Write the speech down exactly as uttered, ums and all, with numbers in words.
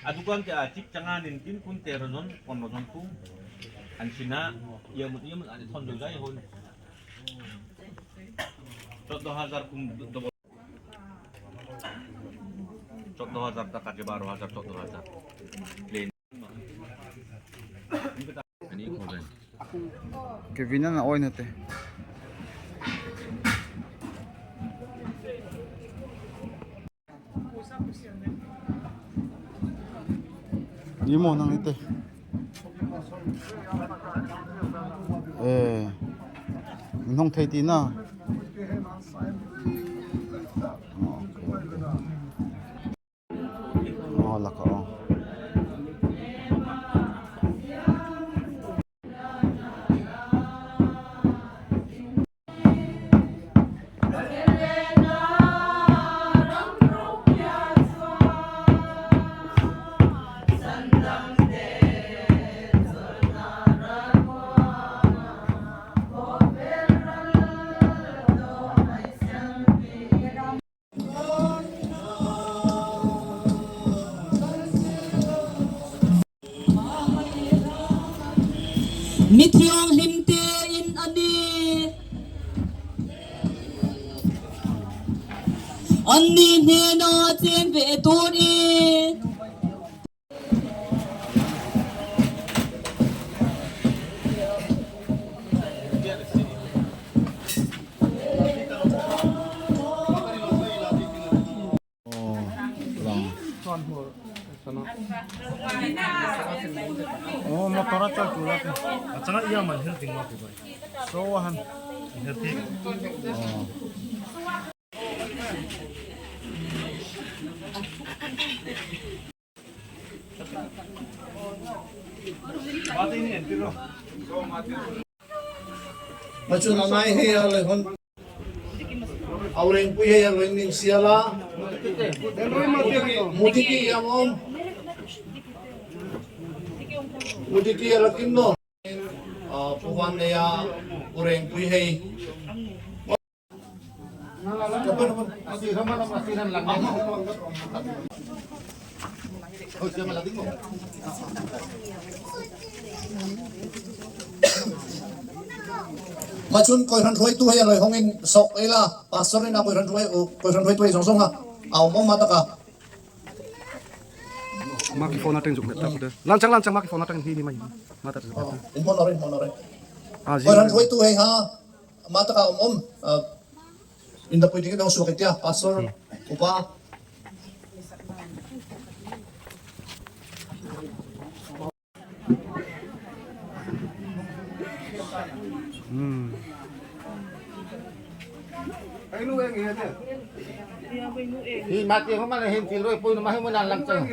Adukan te achik changa nin kin kun tero jon, pondro jon kum. An sina, ia mut ia mut an thon jong jai hon. Chaudo hazar kum double. Chaudo hazar taka ke baro hazar, chaudo hazar. Plain. Ani ko ben. Kevin na oi na te. Imo nang ite. Eh. Nong thei ti na. Aw, lak a aw. Mithiang hlimte in ani, ani hnena cheng ve tun i. Oh, motor a chal chula te. Achang iya man hel ting ma ku bai. So han. Hel ting. Oh. Machun anai hei a le hon. Aureng pui hei a le ning siala. Mudiki yang om. Mudiki a le kim no. Ah, puan ne ya ureng pui hei. Machun koi han roi tu hei a loi hong in sok ei la. Pastor in a koi han roi, koi han roi tu hei song song ha. Au mom mata ka. Microphone a teng zuk ta ku de. Lanchang lanchang microphone a teng hi ni mai. Mata. Oh, in honor, in honor. Ah, koi han roi tu hei ha. Mata ka om om, ah, inda pui ding dong suak itia, pastor, upa. Hmm. Hi mati homa le hin tilroi pui no mahi mo nan lang chang.